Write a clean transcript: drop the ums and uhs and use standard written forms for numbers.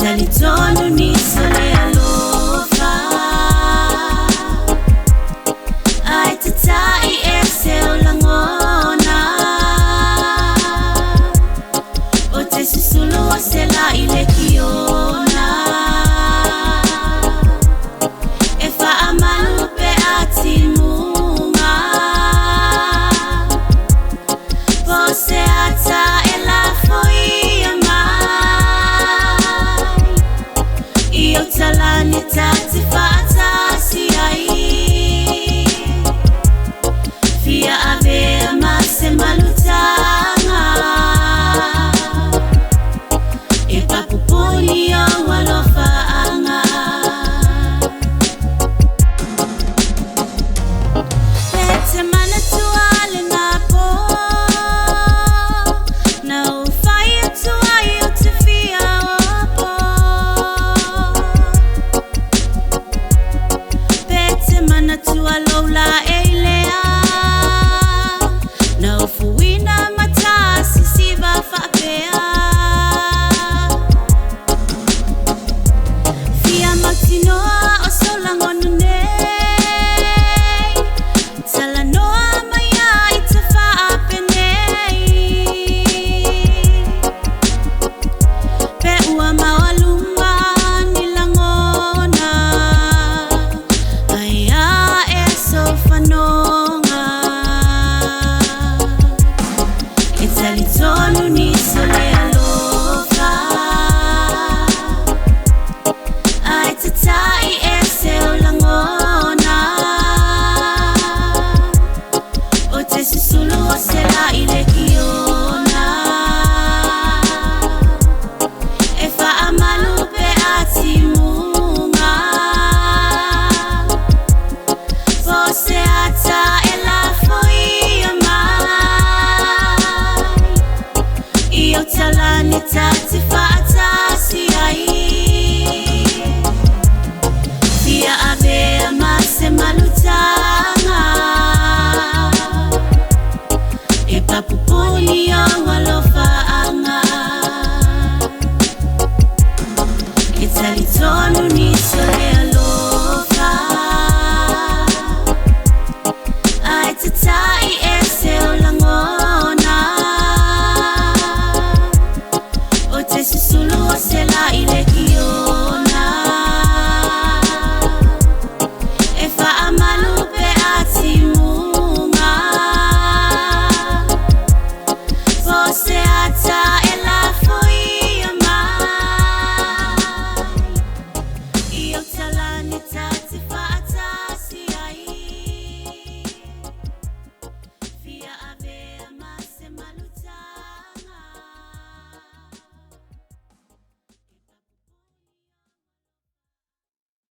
Talitonu nisi o le alofa, Ai tatai ese o lagona. O te susulu o se la i le kiona, E faamalu pe a timuga, Po o se ata e lafoia mai, I uta lani ta te faatasi ai, Fia avea ma se malutaga, E papupuni ou alofaaga. E te manatua lena po, Na ou fai atu ai ou te fia opo. Pe te manatua lou laei lea, Na ofuina ma ta sisiva faapea. Fia mautinoa o sou lagona nei, Talanoa mai ai te faapenei. Pe ua